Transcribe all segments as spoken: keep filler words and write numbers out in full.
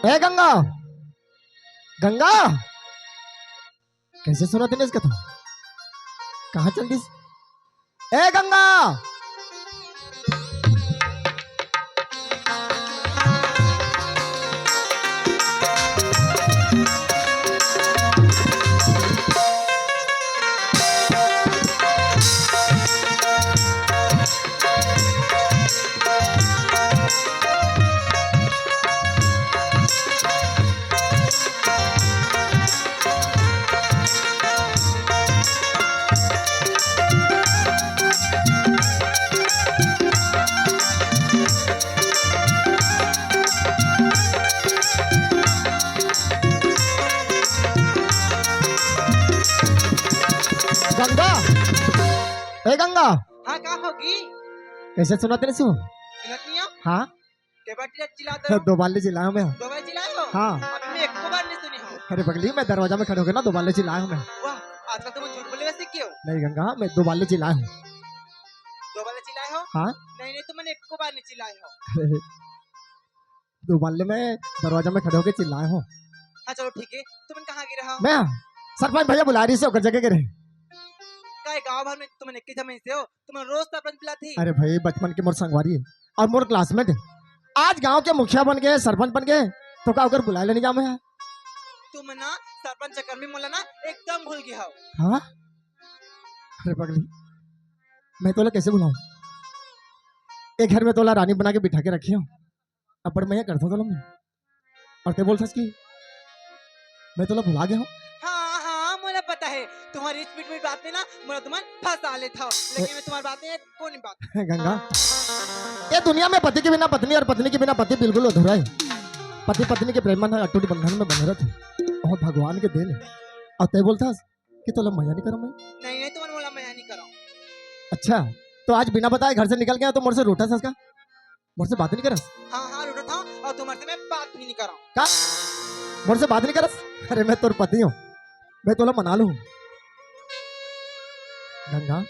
ए गंगा, गंगा, कइसे सुनत नइ हे इसका तो? कहाँ चल दिस? ए गंगा। गंगा, ए गंगा। हाँ, का होगे? कइसे सुनत नइ हे? सुनत नइ हे? हाँ। के बार चिल्ला, चिल्ला दो। दो बार ले चिल्लाय हों मैं। दो बार चिल्लाय हो? हाँ। अभी मैं एको बार नइ सुने हों। अरे पगली, मैं दरवाजा में खड़े होके ना दो बार ले चिल्लाय हों मैं। वाह, आजकल तुम झूठ बोले वइसे क्यों? नहीं गंगा, मैं दो बार ले चिल्लाय हों। दो बार ले चिल्लाय हो? हाँ। नहीं, नहीं, तुमन एको बार नइ चिल्लाय हो। दो बार ले मैं दरवाजा में खड़े होके चिल्लाय हों। हाँ, चलो ठीक हे, तुमन कहाँ गे रहे हो? मैं सरपंच भैया बुलाय रहिस हे, ओकर जगह गे रहें। काय गाँव भर में तुमन एके झन से हो? तुमन रोज सरपंच बुलाथी। अरे भाई, बचपन के मोर संगवारी हे अउ मोर classmate हे। आज गांव के मुखिया बन गे, सरपंच बन गे, त का ओकर बुलाय ल नइ जावंव मैं? तुम ना सरपंच चक्कर में मोला ना एकदम भूल गे हव। हाँ? अरे पगली, मैं तोला कइसे भुलाहूं? ए घर में तोला रानी बना के बिठा के रखे हों। अब्बड़ मया करथों तोला मैं। अउ तैं बोलथस कि मैं तोला भुला गे हों। हाँ, हाँ, मोला पता हे, तुम्हर इस मिठ-मिठ बात में ना मोला तुमन फंसा लेथव, लेकिन मैं तुम्हर बात में कोनो बात। गंगा, ये दुनिया में पति के बिना पत्नी अउ पत्नी के बिना पति बिल्कुल अधूरा हे। पति पत्नी के प्रेम मन ह अटूट बंधन में बंधे रहिथे। अउ भगवान के देन हे। अउ तैं बोलथस कि तोला मया नइ करंव मैं। नहीं, नहीं, तुमन मोला मया नइ करव। अच्छा, त आज बिना बताए घर से निकल गे हस त मोर से रूठथस का? मोर से बात नइ करस? हाँ, हाँ, रूठथों अउ तुम्हर से मैं बात भी नइ करंव। का? मोर से बात नइ करस? अरे, मैं तोर पति हों, मैं तोला मना लूं। गंगा।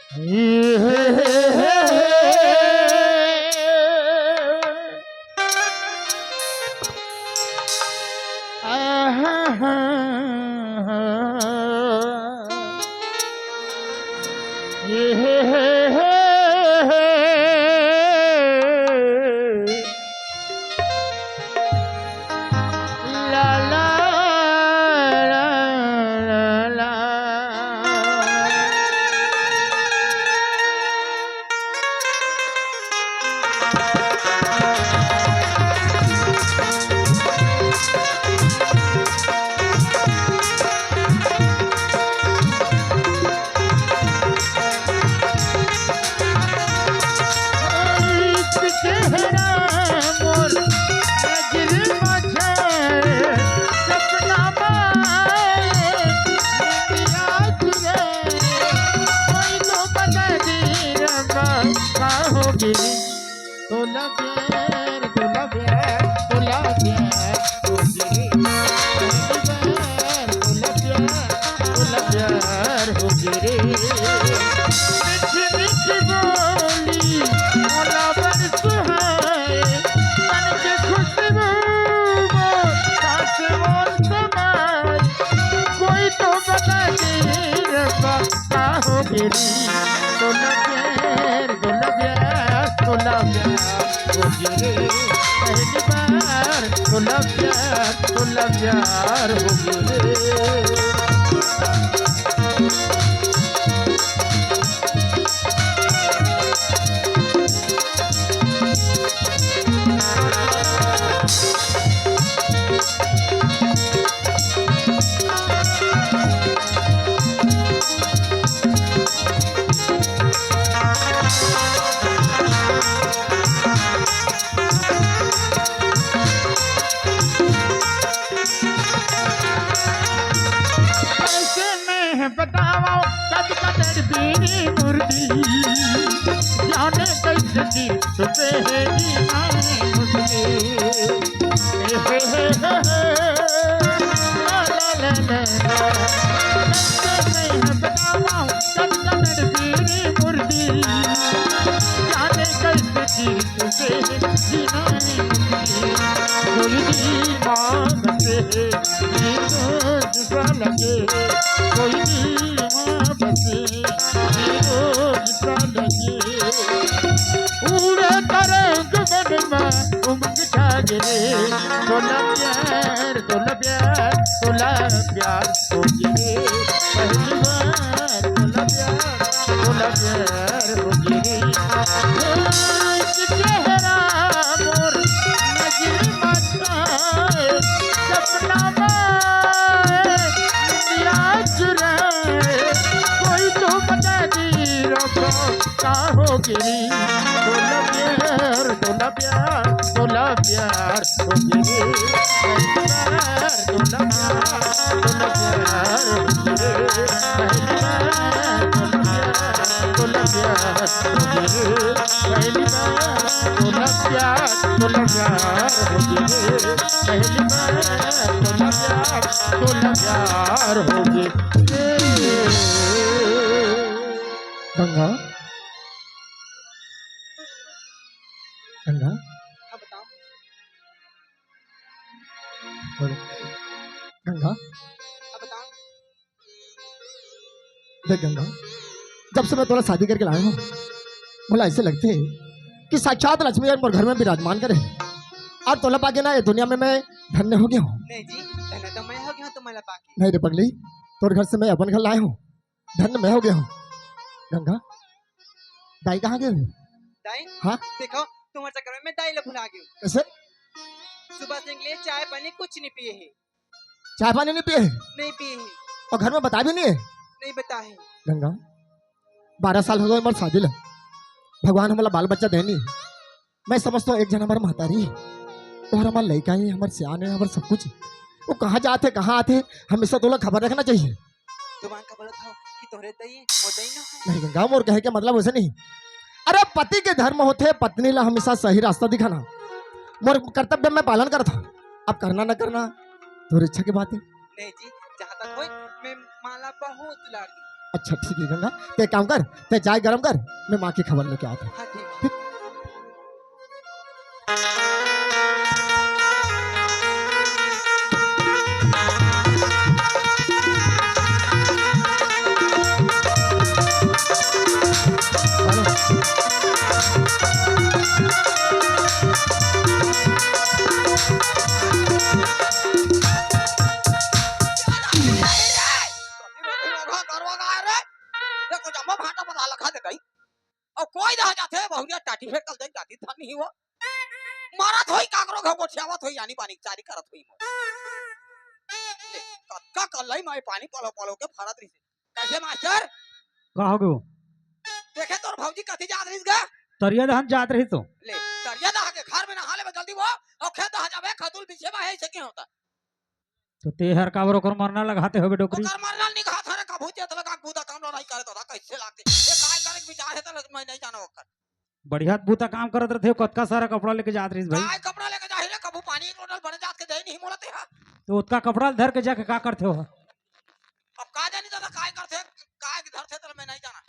कइसे मैं बतावंव, कद कदर बीड़ी मुर्दी, जाने कइसे जी छुपे हे जी माने मुर्दी। हे, हे, हे, हे, हे, ला, ला, ला, ला, ला। कइसे मैं बतावंव, कद कदर बीड़ी मुर्दी, जाने कइसे जी छुपे हे जी माने मुर्दी। कोई भी माँ बसे, हीरो जैसा लगे। कोई भी माँ बसे, हीरो जैसा लगे। उड़े तरंग मन में उमंग जागे रे। तोला प्यार, तोला प्यार, तोला प्यार हो गे रे। पहली बार तोला प्यार, तोला प्यार हो गे रे। एक चेहरा मोर नजर में आए, सपना में निंदिया चुराए। कोई तो बता दी रखो का हो गे रे। तोला प्यार, तोला प्यार, तोला प्यार हो गे रे। पहली बार तोला प्यार, तोला प्यार हो गे रे। पहली बार तोला प्यार, तोला प्यार हो गे रे। पहली बार तोला प्यार, तोला प्यार हो गे रे। पहली बार तोला प्यार, तोला प्यार हो गे रे। गंगा, गंगा, हाँ, बताओ। बोलो। गंगा। हाँ, बताओ। देख गंगा, जब से मैं तोला शादी करके लाया हूँ, मोला ऐसे लगथे कि साक्षात लक्ष्मी मोर घर में विराजमान करे। अउ तोला पाके ना, ये दुनिया में मैं धन्य हो गया हूँ। नहीं जी, धन्य तो मैं हो गया हूँ तुम्हारा पाके। नहीं रे पगली, तोर घर से मैं अपन घर लाया हूँ, धन्य मैं हो गया हूँ। गंगा, दाई कहाँ गे? दाई? हाँ? देखो, तुम्हारे चक्कर में मैं दाई ला भुला गई हूँ। कैसे? सुबह से निकले, चाय पानी कुछ नहीं पिए है। चाय पानी नहीं पिए है? नहीं पिए है। अउ घर में बताए भी नहीं है? नहीं बताए है। गंगा, बारह साल हो गए हमर शादी ला, भगवान हमला बाल बच्चा दे नहीं। मैं समझता हूँ एक जन हमर महतारी, और हमर लइका है, हमर सियान है, हमर सब कुछ। वो कहाँ जाथे, कहाँ आथे, हमेशा तोला खबर रखना चाहिए। तुम्हारा का बोला था कि तोहरे दई, वो दई ना है। नहीं गंगा, मोर कहे के मतलब वैसे नहीं। अरे पति के धर्म होथे पत्नी ला हमेशा सही रास्ता दिखाना। मोर कर्तव्य मैं पालन करत हूँ, अब करना न करना तोर इच्छा के बात है। नहीं जी, जहाँ तक होय, मैं माँ ला बहुत दुलार दूँ। अच्छा ठीक है गंगा, ते काम कर, ते चाय गरम कर, मैं माँ की खबर लेके आता हूँ। हाँ ठीक है। देखो, जम्मो भाटा पता लखा दे गई। अउ कोई रह जाथे, बहुरिया टाटी फेंकल दे जाती धन नहीं हो। मारत होई काकरो घर गोठियावत होई, आनी बानी चारी करत होई मोर। ले, कतका कल्लई माई पानी पलो पलो के भरत रहिसे। कैसे मास्टर? का हो गयो? देखे तोर भौजी कथी जात रहिस गा? तरिया दहन जात रहिस तो। ले, तरिया दहा के घर में नहा लेबे जल्दी वो, अउ खेत दहा जाबे, खतुल बिछे बा है, इसे के होता? तो ते हर काबर ओकर मरना लगाते होबे डोकरी? ओकर मरना निघात हरे, कभू चेत लगा, बूता काम लो नहीं करे तो कैसे लागते? ये काय करे के विचार है तो मैं नहीं जाना ओकर। बढ़िया बूता काम करत रथे, कतका सारा कपड़ा लेके जात रहिस भाई। काय कपड़ा लेके जाही रे, कभू पानी एक लोटा बने जात के दे नहीं मोला ते हा। तो ओतका कपड़ा धर के जाके का करथे हो? अब का जानी दादा काय करथे, काय धरथे तो मैं नहीं जाना।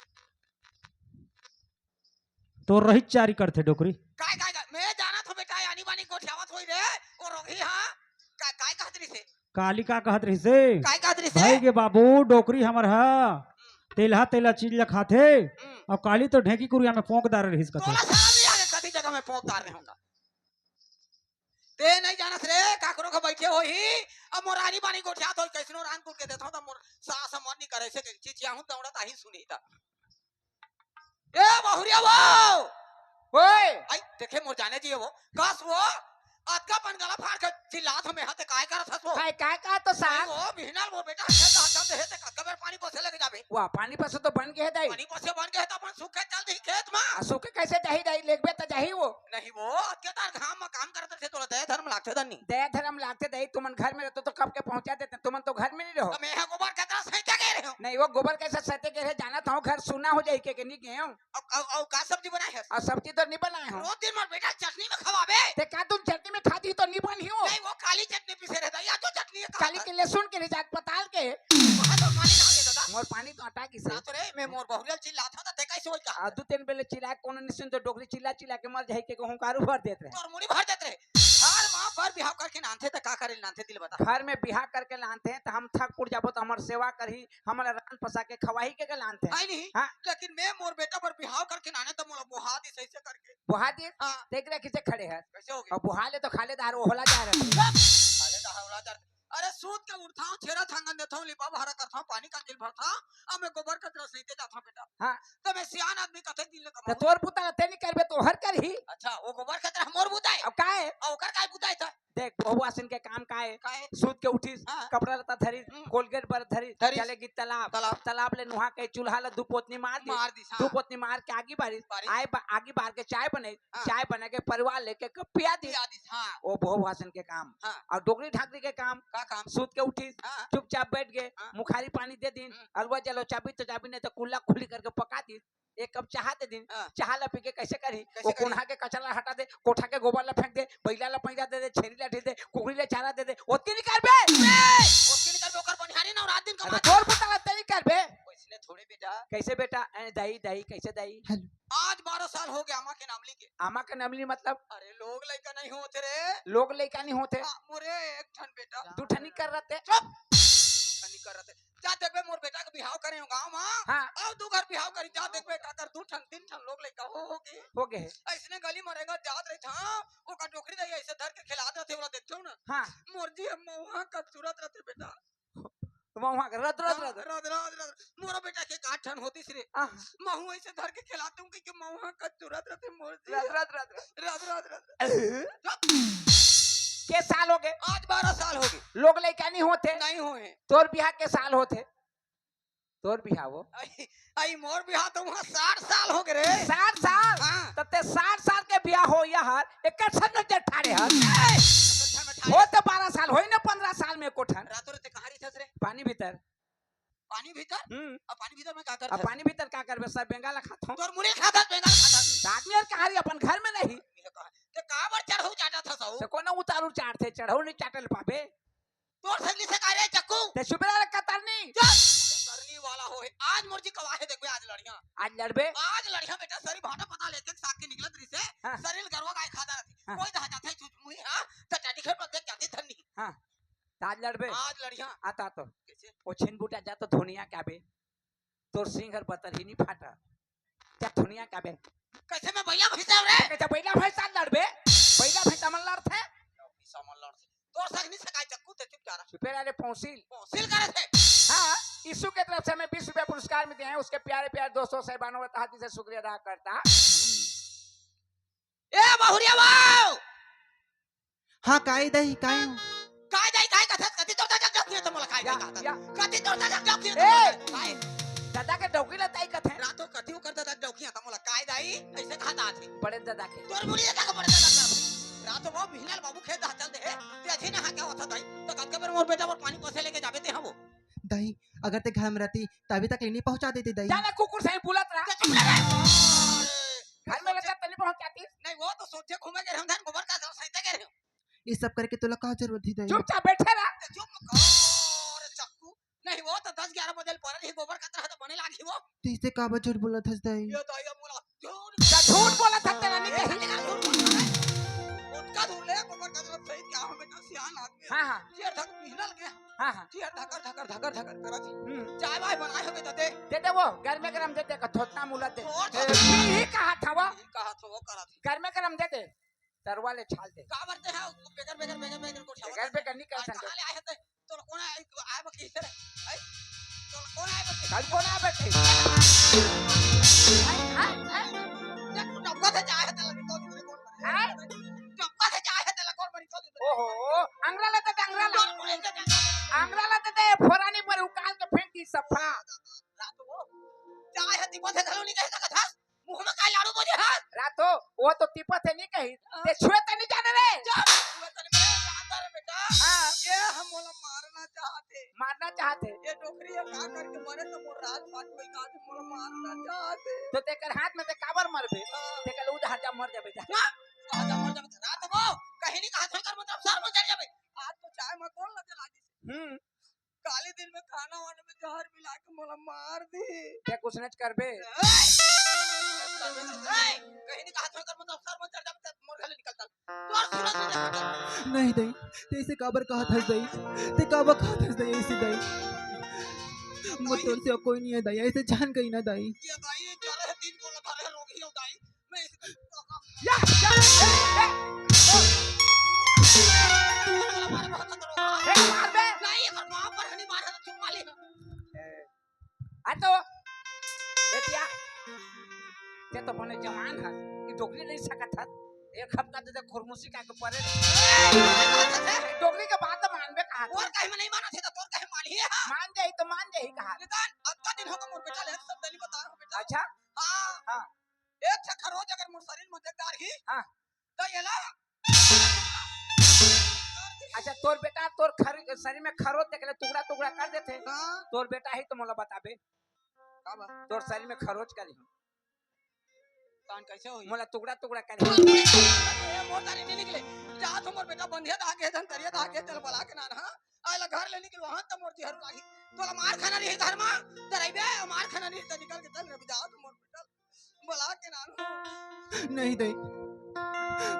तोर रहित चारी करथे डोकरी। काय, काय, काय? मैं जानत हूँ बेटा, आनी बानी गोठियावत होई रे, ओ रोगही हाँ। का, काय कहत रहिसे? काली का कहत रहिसे? काय कहत रहिसे? भाई गे बाबू, डोकरी हमर हा, तेलहा तेला चीज ल खाथे, हम्म। अउ काली तो ढेंकी कुरिया में पोंक डारे रहिस कथे। तोला शरम नहीं आगे, कथी जगह में पोंक डारे होंगा? ते नहीं जानस रे, काकरो के बैठे होही, अब मोर आनी बानी गोठियात होई, कैसनो रान कुल के देथो, त मोर सास मन नहीं करे से, चिचिया हूँ, दौड़त आही सुनी त। ए बहुरिया वो। ओए। आई, देखे मोर जाने जी वो। कस वो? अतका पन गला फाड़ के चिल्लात हमें हाथे काय करत हस वो? काय, काय का तो सार? वो बिहनल वो बेटा, हे दा, दा, हे ते कतका बेर पानी पसे लगे जाबे? वाह, पानी पसे तो बन के हे दाई। पानी पसे बन के हे त अपन सूखे चल दही खेत मा। आ, सूखे कैसे जाही दाई? लेगबे त जाही वो। नहीं वो, अतके तार घाम मा काम करत रहे तोला दया धर्म लागथे दन्नी। दया धर्म लागथे दाई, तुमन घर में रहते तो कब के पहुंचा देते, तुमन तो घर में नहीं रहो। तो मैं यहाँ गोबर कचरा सहित गए रहे हो। नहीं वो गोबर कैसे सहित गए रहे, जाना था घर सूना हो जाए के, के नहीं गए हो। अब, अब, अब का सब्जी बनाए है? और सब्जी तो नहीं बनाए हो। रोज दिन में बेटा चटनी में खवाबे। ते का तुम चटनी में खाती तो नहीं बनी हो? नहीं, वो काली चटनी पीसे रहता, या तो चटनी है, काली के लहसुन के रिजाक पताल के। वहाँ तो काली ना के दादा। अउ पानी तो अटा गिस हे। रात रे, मैं मोर बहुरिया ल चिल्लात हंव, त तैं कइसे होइस कहा? आ, दू तीन बेर ले चिल्लाय, कोनो नइ सुने, त डोकरी चिल्ला चिल्ला के मर जाही के हुंकारू भर देत रहे। तोर मुड़ी भर देत रहे। हर माँ बर बिहाव करके लानथे, त का करे लानथे, दिल बता। घर में बिहाव करके लानथे, त हम थक उठ जाबो, त हमर सेवा करही, हमला रांध पसा के खवाही के, के लानथे। आय नहीं? हाँ। लेकिन मैं मोर बेटा बर बिहाव करके लानेंव, त मोला बोहा दिस अइसे करके। बोहा दिस? हाँ। देख रे, कइसे खड़े हस। कइसे हो गे? अउ बोहा ले तो खाले दार ओहला जा रहे। खाले दार ओहला जा रहे। अरे, सूत के उठथंव, छेरा थांगन देथंव, लिपा बहारा करथंव, पानी कांजी ल भरथंव, अब मैं गोबर कचरा सहिते जाथंव बेटा। हाँ। त मैं सियान आदमी कथे दिन ले त कमाहूं। तोर बुता ल तैं नइ करबे त ओहर करही। अच्छा, वो गोबर कचरा मोर बुता हे? अब का हे? अउ ओकर का बुता हे त? देख, बहू आसिन के काम का हे? का हे? सूत के उठिस, हाँ। कपड़ा लत्ता धरिस, हम्म। कोलगेट बर धरिस, धरिस। चले गिस तालाब। तालाब। तालाब ले नुहा के चूल्हा ल दू पोतनी मार दिस। मार दिस, हाँ। दू पोतनी मार के आगी बारिस। बारिस। आय बा-, आगी बार के चाय बनाइस। हाँ। चाय बना के परिवार ल एक एक कप पिया दिस। पिया दिस, हाँ। वो बहू आसिन के काम। हाँ। अउ डोकरी ढाकरी के काम? का काम? सूत के उठिस, हाँ। चुपचाप बइठ गे, हाँ। मुखारी पानी दे दिन, हम्म। अलवा जलो चाबी तो चाबी नहीं तो कुल्ला खुली करके पका दिस, एक कप चाहा दे दिन, हाँ। चाहा ला पी के कइसे करही? कइसे वो करही? कोन्हा के कचरा ला हटा दे, कोठा के गोबर ला फेंक दे, बइला ला पैरा दे दे, छेरी ला ढील दे, कुकरी ला चारा दे दे, ओतकी नइ करबे? ओतकी नइ करबे, ओकर बनिहारी नवरात दिन अरे कमाथे। तोर बुता ला तैं नइ करबे? वइसने थोड़े बेटा। कइसे बेटा? ए, दाई, दाई, कइसे दाई? हेलो। आज बारह साल हो गे आमा के नमली के। आमा के नमली मतलब? अरे, लोग लइका नइ होत रे। लोग लइका नइ होत हे। हाँ, मोरे एक ठन बेटा। दू ठन नइ कर रहते। चुप। नइ कर रहते। जा देखबे, मोर बेटा के बिहाव करे हंव गांव म। हाँ। अउ दू घर बिहाव करिन, जा देखबे, काकर दू ठन, तीन ठन लोग लइका हो, हो गे। हो गे हे। अइसने गली म रेंगत जात रहिथंव, ओकर डोकरी दाई अइसे धर के खेलात रहिथे, ओला देखथंव ना। हाँ। मोर जी, हम मउहा कस तुरत रहिथे बेटा। मउहा के रद, रद, हाँ, रद। रद, रद, रद। मोरो बेटा के का ठन होतिस रे। आह। महूं अइसे धर के खेलातेंव कहिके मउहा कस तुरत रहिथे मोर जी। रद, रद, रद। रद, रद, रद। अह। चुप। के साल हो गे? आज बारह साल हो गे। लोग लइका नइ होत हे। नइ होए। तोर बिहाव के साल होत हे? तोर बिहाव वो? अई, अई मोर बिहाव तो उहां साठ साल हो गे रे। साठ साल? हाँ। त तैं साठ साल के बिहाव हो यार, एकर संग जे ठाड़े हस। ए, एकर संग ठाड़े। हो त बारह साल होई ना, पन्द्रह साल में एको ठन। रातों रात कहां रहिथस रे? पानी भीतर। पानी भीतर? हम्म। अब पानी भीतर में का करथस? अब पानी भीतर का करबे? सब बेंगा ला खाथंव। तोर मुड़ी खाथस, बेंगा ला खाथस। त आदमी अउ कहां रही, अपन घर में नहीं। ये कहा, ते काबर चढ़ऊ चाटथस हो? त कोनो उतारू चाटथे, चढ़ऊ नइ चाटे ल पाबे। तोर सगली से का रे चक्कू? ते सुबेरा रे कतरनी। चुप! कतरनी वाला हो हे। आज मोर जी कवाहे देखबे, आज लड़िया। आज लड़बे? आज लड़िया बेटा, सरी भाटा पता लेके साग के निकलत रहिसे। हाँ। सरीर गरवा गाय खाता रहिथे। हाँ। कोई दहा जाथे छुट मुही, हाँ? त टाटी खेत में देख जाथे धन्नी। हाँ। त आज लड़बे? आज लड़िया। आता तो। कइसे? ओ छिन बूटा जा तो धुनिया के आबे। तोर सिंग हर बतरही नइ फाटा। जा धुनिया के आबे। कइसे मैं बइला भइसा हंव रे? कइसे बइला भइसा लड़बे? बइला भइसा मन लड़थे? बइला भइसा मन लड़थे। तोर संग नइ सकाय चक्कू, ते चुप जा रहा। चुपे रह रे पौंसिल। पौंसिल करथे। हाँ, यीशु के तरफ से हमें बीस रुपया पुरस्कार में दिए हैं, उसके प्यारे प्यारे दोस्तों साहिबानों का तहे दिल से शुक्रिया अदा करता। ए बहुरिया बाऊ! हाँ, काय दाई, काय हो? काय दाई, काय कथस? कति तोर ददा के डौकी हे त मोला काय दाई या, कहत? या। कति तोर ददा के डौकी हे त ए! मोला काय? दादा के डौकी ला दाई कथे। रातो कति ओकर ददा के डौकी हे त मोला काय दाई? अइसे कहत आथे। बड़े ददा के। तोर मुड़ी ददा के बड़े ददा के। रातो वो बिहनल बाबू खेत दहा चल दे हे। ते अझी नहा के आवत हस दाई। त कतका बेर मोर बेटा बर पानी पसे लेके जाबे ते हवो। दाई, अगर ते घर में रहती, तभी तक ले नइ पहुंचा देती दाई। जा ना कुकुर सही बुलत रहा। ते चुप रह बे। घर में रहता त नइ पहुंचातिस। नहीं, वो तो सोचे घूमे गे रहेंव, धन गोबर कचरा सहिते गे रहेंव। ये सब करके तोला का जरूरत हे दाई? चुपचाप बइठे रह। ते चुप कर, चक्कू। नहीं, वो तो दस ग्यारह बजे ले परे रही, गोबर कचरा हे त बने लागही वो। त अइसे काबर झूठ बोलत हस दाई? ये दाई, अब मोला झूठ। त झूठ बोलत हस, तेला नइ कही। झूठ बोलत हस। ओतका दूर ले गोबर कचरा सहित के आए हंव बेटा, सियान आदमी हंव। हाँ, हाँ। जेर धक बिहनल के। हाँ, हाँ। जेर धकर, धकर, धकर, धकर करत हे। हम्म। चाय वाय बनाए होबे त दे। दे दे वो, गरमे गरम दे दे, का थोथना मुला दे। थोथना। ए, पीही कहत हवं। पीही कहत हवं, करत हे। गरमे गरम दे दे। तरवा ले छाल दे। काबर ते हा, बेगर, बेगर, बेगर, बेगर गोठियावत बेगर, हस। बेगर नइ करथन। कहां ले आए हस ते? तोला कोन आए, आए बा कहिसे रे? आए? तोला कोन आए बा कहिसे? कल कोन आए बा कहिसे? आए, आए, आए। देख, तू डब्बा से जाए हस, तेला निकाल दे, कोन बने? आए? डब्बा से जाए हस, तेला कोन बने? निकाल दे। ओहो, अंगरा ला दे, अंगरा ला। कोन बने? अंगरा ला दे, फोरानी पर उकाल के फेंक दी सफा। रात हो, जाए हस, तिपा से घलो नइ कहि सकत हस। मुंह में काय लाड़ू बोजे हस? रातो, वो तो तिपत हे नइ कही। हाँ। ते छुए त नइ जाने रे। चुप! छुए त नइ, मैं जानता रे बेटा। हाँ। ये हम मोला मारना चाहत हे। मारना चाहत हे। ये डोकरी हे का करके मरे त मोर राज पाट कोई का से मोला मारना चाहत हे। त तेकर हाथ में ते काबर मरबे? हाँ। तेकर उधार जा मर जाबे जा। चुप! कहा जा मर जाबे? रात हो, कहीं नइ कहा था कर मतलब सर में चढ़ जाबे। आज तो चाय में कोन लगे लागी। हम्म। काली दिन में खाना वाना में जहर मिला के मोला मार दी। ते कुछ नच करबे। ए! ए! कहीं नहीं कहा था, कर मतलब सर मत चढ़ जा, मोर घर ले निकल चल। तोर सूरत नहीं देखा था। नहीं दाई, ते ऐसे काबर कहत हस दाई? ते काबर कहत हस दाई ऐसे दाई? मोर तोर से कोई नहीं है दाई, ऐसे जान गई ना दाई। ये दाई, ये चले है तीन को लगा रहे लोग ही दाई। मैं इसे या, या, ए, ए, ए। मार बे। नहीं, ये मार पर नहीं मार, चुप माली। ए, आ तो, बेटिया, ते तो बने जवान हस, ई डोकरी नहीं सकत हस। एक हफ्ता दे दे खुरमुसी का के परे। डोकरी के बात तो मानबे कहा। तोर कहे में नहीं मानत हे, तो तोर कहे मानी है, हाँ। मान जाई तो मान जाई कहा। निदान, अतका दिन हो गए मोर बेटा ले, सब दली बता रहा हूँ बेटा। अच्छा? हाँ। हाँ। एक ठा खरोच अगर मोर शरीर में देख डारही, हाँ। तो ये ला। अच्छा, तोर बेटा तोर खर-, शरीर में खरोच देख ले, टुकड़ा टुकड़ा कर देथे। हाँ। तोर बेटा ही तो मोला बताबे। का बा? तोर शरीर में खरोच करी। तान कैसे होई? मोला टुकड़ा टुकड़ा करी। ए, मोर दारी नहीं निकले। जा तो मोर बेटा बंधे धागे, धन तरिया धागे, चल बला के नान, हाँ? आइला घर ले निकल, वहाँ तो मोर जिहर लागी। तोला मार खाना नहीं घर में, डराइबे, मार खाना नहीं तो निकल के चल रे, जा तो मोर बेटा। बला के नानू। नहीं दाई,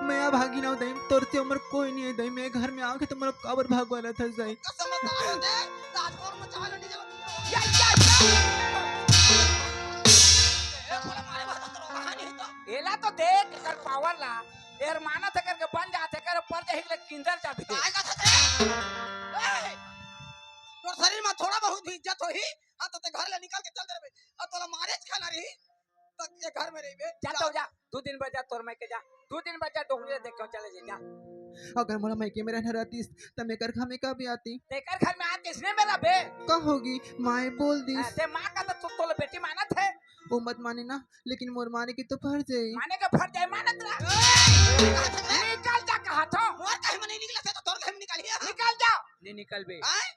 मैं आ भागी ना दाई, तोर से हमर कोई नहीं है दाई, मैं घर में आके तो मोला काबर भागवाला था दाई। समझदार होते, राजकोट में चावल नहीं जला। या, या, या। ए, बोला मारे बात तो कहानी तो। एला तो देख कर पावर ला, एर मानत है करके बन जाते कर पर जही ले किंजर जा भी। काय का था? ए, तोर शरीर में थोड़ा बहुत भी इज्जत होही, हाँ तो ते घर ले निकल के चल दे रे। अब तोला मारे खाना रही। तक ये घर में रहिबे। जा तो जा, दू दिन बर जा तोर मायके जा, दू दिन बर जा डोकरी देख के चले जा, जा। अगर मोला मायके में रहना रहतीस, त मैं कर घर में कभी आती? तेकर घर में आतीस ने मेरा बे। का होगी, माय बोल दिस। ते माँ का तो तू तोला बेटी मानत है। वो मत माने ना, लेकिन मोर माने की तो फर्ज है। माने का फर्ज है, मानत रहा। निकल जा कहा तो। मोर कहीं में नहीं निकला, तो तोर कहीं में निकाली है। निकल जा। नहीं निकल बे। आय?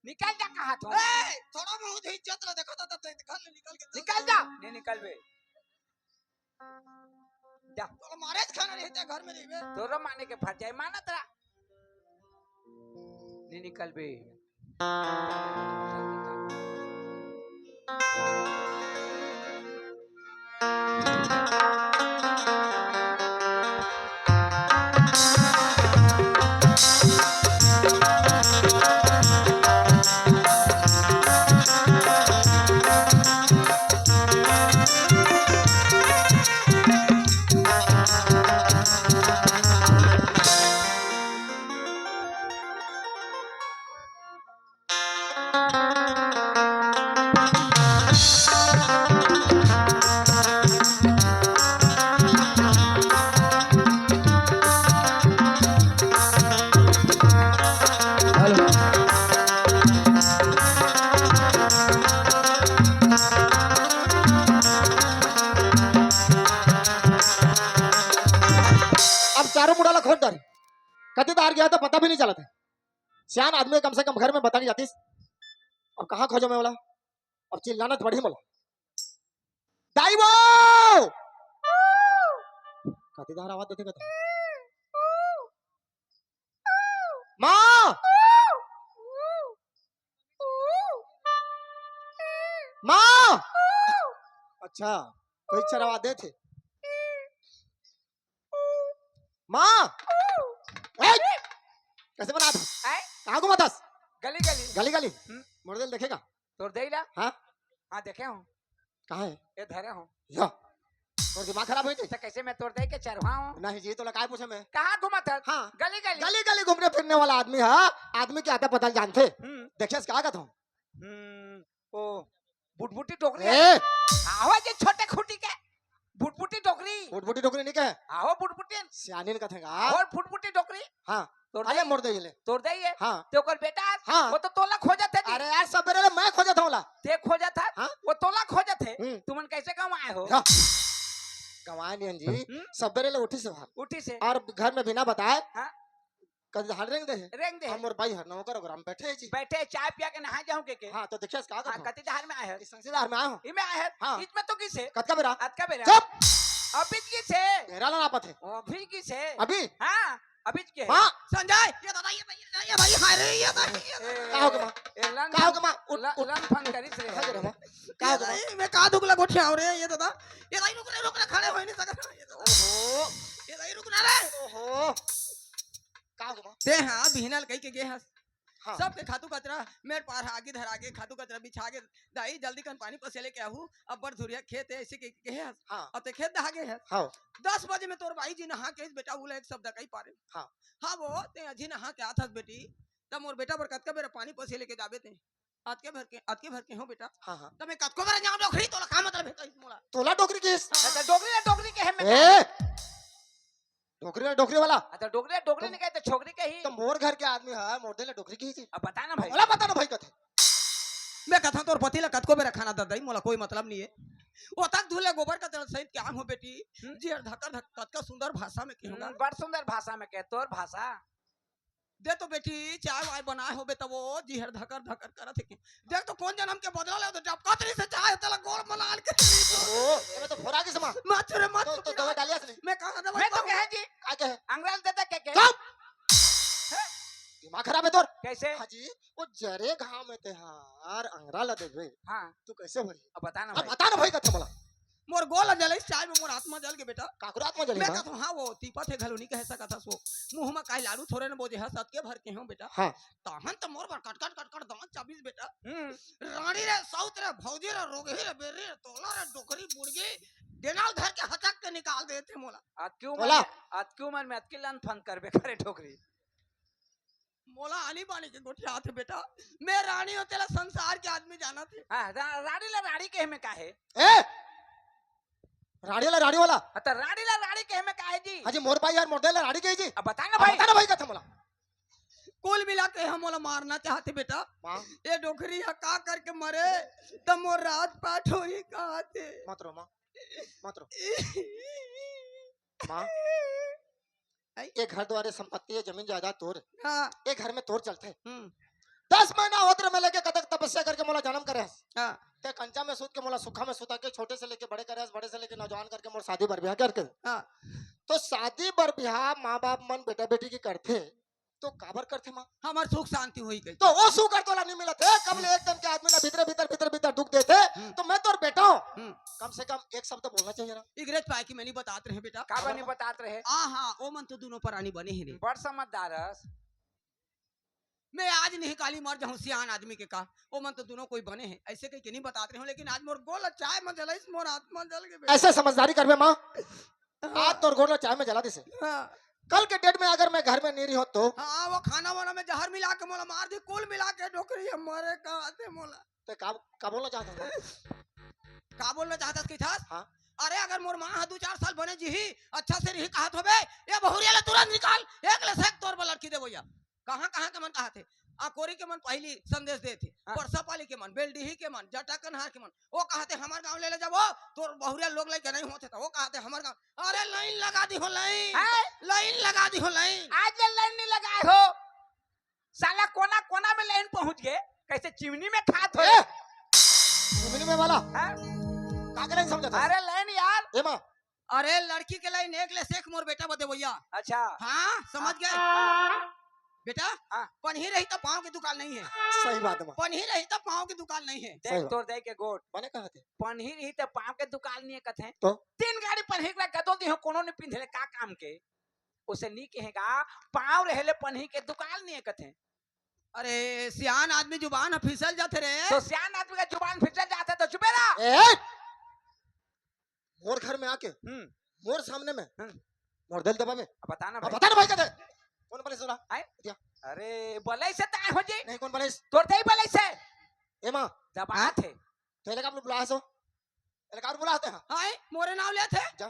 निकल जा कहा तो। ए, थोड़ा बहुत ही इज्जत ला देखा था, तो घर ले निकल के चल निकल जा। नहीं निकल बे। जा। तोला मारे खाना नहीं ते घर में रहिबे। तोरो माने के फट जाए, मानत रहा। नहीं निकल बे। अब चारों मुड़ा ला खोज डारे। कति दार गया तो पता भी नहीं चलत हे। सियान आदमी कम से कम घर में बता के जातिस। अब कहाँ खोजों मैं बोला? अब चिल्लाना तो बढ़ी बोला। दाई वो! कति दार आवाज देथे कति? माँ! माँ! अच्छा, कोई चरवा देथे। माँ! ए! कैसे बना था? आय? कहाँ घुमाथस? गली गली। गली गली? हम्म। मोर दिल देखेगा? तोर देई ला? हाँ? हाँ, देखे हूँ। कहाँ है? ये धरे हूँ। या। तोर दिमाग खराब होई थी? तो कैसे मैं तोर देई के चरवा हूँ? नहीं जी, तोला काय पूछे मैं? कहाँ घुमाथस? हाँ। गली गली। गली गली घूमने फिरने वाला आदमी है, आदमी के आता पता जानथे। हम्म। देखे से का कहता हूँ? हम्म, ओ, बुटबुटी डोकरी ए! है। आवा जे छोटे खूंटी के। बुटबुटी डोकरी। बुटबुटी डोकरी नहीं कहे? आहो बुटबुटी। सियानी ने कथेगा। और बुटबुटी डोकरी। हाँ। तोर अरे दई। मोर दे ले। तोर दई है। हाँ। ते ओकर बेटा। हाँ। वो तो तोला खोजत है जी। अरे यार, सबेरे ले मैं खोजत हूँ ला। ते खोजत है? हाँ। वो तोला खोजत है। हम्म। तुमन कैसे गाँव आए हो? हाँ। गंवाए नहीं जी। हम्म? सबेरे ले उठी से बाहर। उठी से। और घर में बिना बताए हाँ। कति डहार रेंग दे हे? रेंग दे हे। हमर बाई हर नौकर ओकरा में बैठे हे जी। बैठे हे, चाय पिया के नहा जाहूं के के। हाँ, तो देखिए, का हाँ, करत हो? कति डहार में आए हे? इस संगीदार में आए हो? इमे आए हे। हाँ। इमे तो गिस हे। कतका बेरा? अतका बेरा। चुप! अभी गिस हे। बेरा ला नापत हे। अभी गिस हे। अभी? हाँ, अभी के हे। माँ! संजय, ये दादा, ये भाई, ये भाई, हाय रे, ये भाई, ये ए, का हो गया, माँ? का होगे माँ? उठ, ल-, उठ। लंफन करिस रे। का होगे माँ? का ये होगे माँ? दाई, मैं का दुख ला गोठियाव रे, ये दादा। ये दाई, रुक रे, रुक रे, खड़े हो नहीं सकत। ये दादा। ओहो। ये दाई, रुक ना रे। ओहो। का होगे माँ? ते हाँ, बिहनल कही के गे हस। हाँ। सबके खातू कचरा, मेड़ पार आगी धर आगे, खातू कचरा बिछा के, दाई, जल्दी कन पानी पसे लेके आहू, अब्बड़ धुरिया खेत हे, ऐसे के, के हस। हाँ। अब ते खेत दहा गे हस। हाँ। दस बजे में तोर बाई जी नहा के आइस बेटा, उला एक शब्द कही पारे। हाँ। हाँ वो, ते अजी नहा के आथस बेटी, त मोर बेटा बर कतका बेरा पानी पसे लेके जाबे ते? अतके भर के, अतके भर के हो बेटा। हाँ, हाँ। त मैं कतको बेरा जाऊं डोकरी, तोला का मतलब हे कहिस मोला? तोला डोकरी कहिस? हाँ। अच्छा, डोकरी ला डोकरी कहे में ए! का? डोकरी ला डोकरी वाला। अच्छा, डोकरी ला डोकरी तो, नहीं कहे त छोकरी कही। त मोर घर के आदमी हे, मोर दे ला डोकरी कहिस जी। अब बता ना भाई। मोला बता ना भाई कथे। मैं कथा तोर पति ला कतको बेरा खाना दे दाई, मोला कोई मतलब नहीं हे। ओ तक धुले गोबर का तेल सहित क्या हो बेटी? हम्म। जी हर धकर धक, कतका सुंदर भाषा में कहूंगा। हम्म, बड़ सुंदर भाषा में कहे, तोर भाषा। दे तो बेटी, चाय वाय बनाए होबे त वो जी हर धकर धकर करत हे के। देख तो कोन जनम के बदला ले, तो डबकत रहिस हे चाय, तेला गोड़ मलाल के। ओ, एमे तो फोरा के समा। मत रे, मत तो, तो छुपी दवा ना। डालिया से नहीं? मैं कहाँ दवा मैं तो डालूं? कहे जी, का कहे? अंग्रेज देता के, के? चुप! हैं? दिमाग खराब हे तोर? कैसे? हाँ जी, वो जरे घाम में ते हार अंगरा ला देबे। हाँ। तू कैसे भरी? अब बता ना अब भाई। बता ना भाई कथे मोला। मोर गोड़ ला जलाइस चाय में, मोर आत्मा जल गे बेटा। काकरो आत्मा जली मैं माँ? कथों, हाँ, वो तीपा थे घलो नहीं कह सकत हस वो। मुंह में काई लाड़ू थोरे न बोजे हस, अतके भर के हो बेटा। हाँ। तहन त मोर बर कटकट कटकट दांत चाबिस बेटा। हम्म। रानी रे, सौत रे, भौजी रे, रोगही रे, बेरी रे, तोला रे, डोकरी, बुड़गी, डेनाल धर के हचक के निकाल देथे मोला। अतकी उमर बोला। में, अतकी उमर में अतकी लंद फंद करबे करे डोकरी। मोला आनी बानी के गोठियाथे बेटा, मैं रानी हों तेला संसार के आदमी जानथे। हाँ, रा-, रानी ला रानी कहे में का हे? ए! रानी ला रानी वाला? हाँ, त रानी ला रानी कहे में का हे जी? हाँ जी, मोर बाई यार, मोर दे ला रानी कही जी। अब बता ना अब भाई। बता ना भाई कथे मोला। कुल मिला के हम मोला मारना चाहथे बेटा। माँ। ये डोकरी ह का करके मरे, त मोर राज पाट होही कहाथे। मत रो माँ, मत रो। माँ, आई? ये घर द्वारे संपत्ति, ये जमीन जायदाद तोर। हाँ। ये घर में तोर चलथे। हम्म। दस महीना होत रे मैं लेके कतक तपस्या करके मोला जन्म करे हस। हाँ। ते कंचा में सूत के मोला सुखा में सुता के छोटे से लेके बड़े करे हस, बड़े से लेके नौजवान करके मोर शादी बर ब्याह करके। हाँ। तो शादी बर ब्याह माँ बाप मन बेटा बेटी की करथे, तो काबर करथे माँ? हमर सुख शांति होही कहिके। तो वो सुख हर तोला नहीं मिलत हे, कब ले एक दन के आदमी ला भीतरे भीतर, भीतर भीतर दुख देथे, हम्म। तो मैं तोर बेटा हूँ। हम्म। कम से कम एक शब्द बोलना चाहिए ना। इगरेज पाए कि मैं नहीं बतात रहे बेटा। काबर नहीं बतात रहे? आ हाँ, ओ मन तो दोनों परानी बने हे नहीं। बड़ समझदार हस। मैं आज नहीं काली मर जाहूँ सियान आदमी के का, ओ मन तो दोनों कोई बने हे, ऐसे कहिके नहीं बतात रहे हूँ, लेकिन आज मोर गोड़ ला चाय में जलाइस, मोर आत्मा जल गे बेटा। ऐसे समझदारी करबे माँ? हाँ। आज तोर गोड़ ला चाय में जला दिसे। हाँ। कल के डेट में अगर मैं घर में नहीं रही तो? हाँ, वो खाना वाना में जहर मिला के मोला मार दी, कुल मिला के डोकरी ह मरे कहाथे मोला। ते का, का बोलना चाहत हस? का बोलना चाहत हस कहिथस? हाँ। अरे अगर मोर माँ ह दू चार साल बने जीही, अच्छा से रही कहत होबे, ये बहुरिया ला तुरंत निकाल, एक ले सेक तोर बर लड़की देबो या। कहाँ कहाँ के मन कहाथे, अकोरी के मन पहिली संदेश देथे, हाँ। परसापाली के मन, बेलडीही के मन, जटाकनहार के मन, वो कहाथे हमर गाँव ले ले जाबो, तोर बहुरिया लोग लइके नहीं होथे त वो कहाथे हमर गाँव। अरे लाइन लगा दी हो लाइन, हैं? लाइन लगा दी हो लाइन। आज ले लाइन नहीं लगाए हो, साला कोना कोना में लाइन पहुंच गे, कैसे चिमनी में खात हो। ए! चिमनी में वाला? हैं? का के लाइन समझत हस? अरे लाइन यार। ए माँ। अरे लड़की के लाइन एक ले सेक मोर बेटा बदे भैया। अच्छा। हाँ, समझ गए? हाँ। बेटा, हाँ। पनही रही त पाँव के दुकान नहीं हे। सही बात हे माँ। पनही रही त पाँव के दुकान नहीं हे। देख सही बात। तोर दाई के गोठ। बने कहाथे? पनही रही त पाँव के दुकान नहीं हे कथे। तो? तीन गाड़ी पनही के ला गदो दिहो, कोनो नहीं पिंधे ले, का काम के? उसे नहीं कहेगा, पाँव रहे ले पनही के दुकान नहीं हे कथे। अरे, सियान आदमी जुबान ह फिसल जाथे रे। तो सियान आदमी का जुबान फिसल जाथे तो चुपे रह। ए, ए! मोर घर में आके, हम्म। मोर सामने में, हम्म। मोर दिल दबा में। अब बता ना अब भाई। बता ना भाई कथे। कोन बलाइस तोला? आय? क्या? अरे, बलाइस ते हो जी। नहीं, कोन बलाइस? तोर दाई बलाइस हे। ए माँ। दबात हे। तो एला का बुलाए हस? एला का बुलाए हस? आय, मोरे नाव लेथे। जा।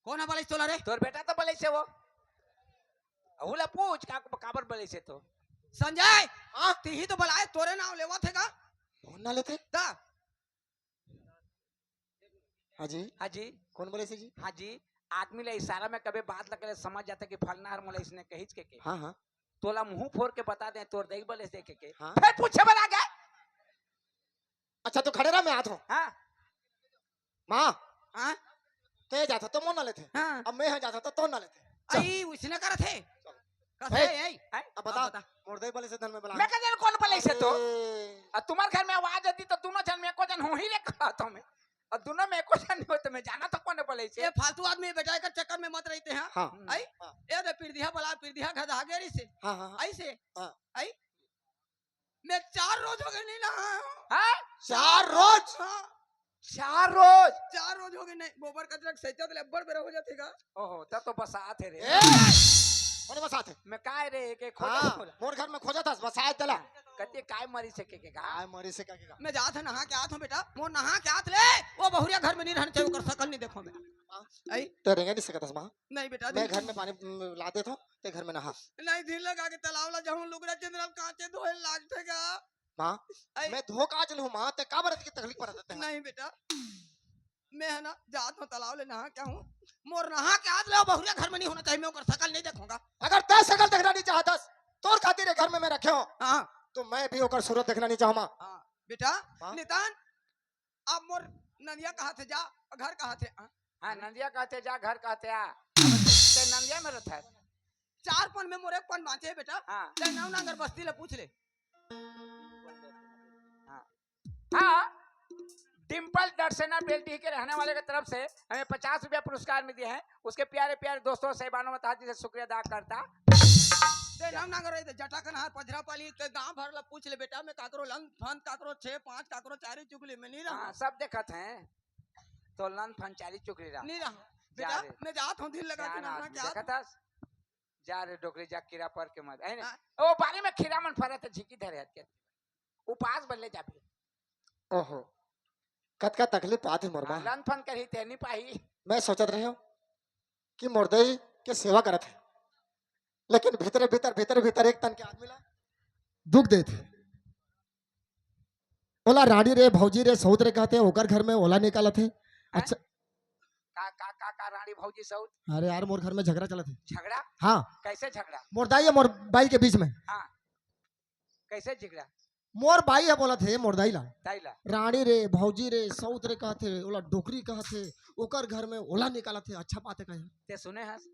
कोन ह बलाइस तोला रे? तोर बेटा तो बलाइस हे वो। ओला पूछ का, काबर बलाइस हे तो। संजय, हाँ? तिही तो बलाए, तोरे नाव लेवत हे का? कोन नाव लेथे? ता। हाँ जी। हाँ जी। कोन बलाइस हे जी? हाँ जी। आदमी ला इशारा में कबे बात लगे ले समझ जाथे कि फलना हर मोला इसने कहिच के, के। हाँ, हाँ। तोला मुंह फोर के बता दे, तोर दाई बलाइस हे के, के। हाँ। फिर पूछे बर आ गे। अच्छा, तो खड़े रह, मैं आत हूँ। हाँ। माँ। हाँ? ते जाथा तो मोर नाव लेथे। हाँ। अब मैं हा जाथा तो तोर नाव लेथे। चल। आई, उसने करत हे। चल। कसे, ए, ए, ए? अब बता, अब बता। मोर दे बोले से धन में बला। मैं का जान कौन बोले से तो? अरे। अब तुम्हार घर में आवाज आती तो दोनों झन में एको झन हो ही रे कहत हूँ मैं। अब दोनों में एको झन नहीं हो तो मैं जाना तो कौन बोले से? ये फालतू आदमी बेटा एकर चक्कर में मत रहिते हैं। हाँ। हम्म। आई? हाँ। ये दे पिरदिया बला, पिरदिया गधा गेरी से। हाँ, हाँ, हाँ। आई से? हाँ। आई? मैं चार रोज हो गए नहीं नहाया हूँ। हाँ? चार रोज? हाँ। चार रोज? चार रोज हो गए नहीं। गोबर कचरा के सैचा तो अब्बड़ बेरा हो जाते का। ओहो, तब तो बसात है रे। ए! कौन बसात है? मैं काय रे, के खोजा हाँ, बोला। मोर घर में खोजा था, बसात तला। हाँ, कते काय मरी से के, के का? काय मरी से का, के का? मैं जात है नहा के आत हूँ बेटा, मोर नहा के आत ले, वो बहुरिया घर में नहीं रहना चाहिए, ओकर शकल नहीं देखो मैं। हाँ। आई? तो रेंगे नहीं सकत हस माँ। नहीं बेटा, मैं नहीं। घर में पानी, उम, ला देत हूँ, ते घर में नहा। नहीं, दिन लगा के तालाब ला जाऊँ, लुगरा चंद्रम कांचे धोए लागथे का। माँ, आई। मैं धो काज लूँ माँ, ते काबर अतकी तकलीफ पर देते हैं? नहीं बेटा, मैं है ना, जात हूँ तालाब ले नहा के आहूँ। मोर नहा के आत ले, वो बहुरिया घर में नहीं होना चाहिए, मैं ओकर शकल नहीं देखूंगा। अगर ते शकल देखना नहीं चाहतस, तोर खातिर ये घर में मैं रखे हूँ, हाँ। तो मैं भी ओकर सूरत देखना नहीं चाहूँ माँ। हाँ, बेटा, हाँ। नितान, अब मोर नंदिया कहा थे जा, घर कहा थे, हाँ। हाँ, नंदिया कहा थे जा, घर कहा थे आ। अब ते नंदिया में रहता है। चार पन में मोर एक पन बाँचे हे बेटा। हाँ। ते नवनांगर बस्ती ले पूछ ले। हाँ। हाँ। डिम्पल दर्शना बेल्टी के रहने वाले की तरफ से हमें पचास रुपया पुरस्कार में दिए हैं। उसके प्यारे प्यारे दोस्तों, साहिबानों में तहे दिल से शुक्रिया अदा करता। ते नवनांगर रही थे, जटा कनहार पझरा पाली के गांव भर ला पूछ ले बेटा, मैं काकरो लंद फंद, काकरो छे पाँच, काकरो चारी चुगली में नहीं रहा। हाँ, सब देखत हैं। तो लंद फंद चारी चुगली रहा। नहीं रहा। जा बेटा, रे। मैं जात हूँ, दिल लगा के सियान नहा आदमी, के आत देखत हूँ। हस? जा रे डोकरी, जा, कीड़ा पर के मत। है ना? हाँ। ओ, बारी में खीरा मन फरत है, झिकी धरे हत के। उपास बल्ले जाबे। ओहो, कतका तकलीफ पात हे मोर माँ। लंद फंद करही ते नहीं पाही। मैं सोचत रहे हूँ कि मोर दई के सेवा करत हे, लेकिन भीतरे भीतर, भीतरे भीतर एक तन के आदमी ला दुख देत हे। ओला रानी रे, भौजी रे, सौत रे कहत हे, ओकर घर में ओला निकालत हे। हैं? अच्छा। का, का, का, का रानी भौजी सौत? अरे यार, मोर घर में झगड़ा चलत हे। झगड़ा? हाँ। कैसे झगड़ा? मोर दाई अउ मोर बाई के बीच में। हाँ। कैसे झगड़ा? मोर बाई ह बोलत हे मोर दाई ला। दाई ला। रानी रे, भौजी रे, सौत रे कहत हे, ओला डोकरी कहत हे, ओकर घर में ओला निकालत हे, अच्छा बात हे कहे। ते सुने हस?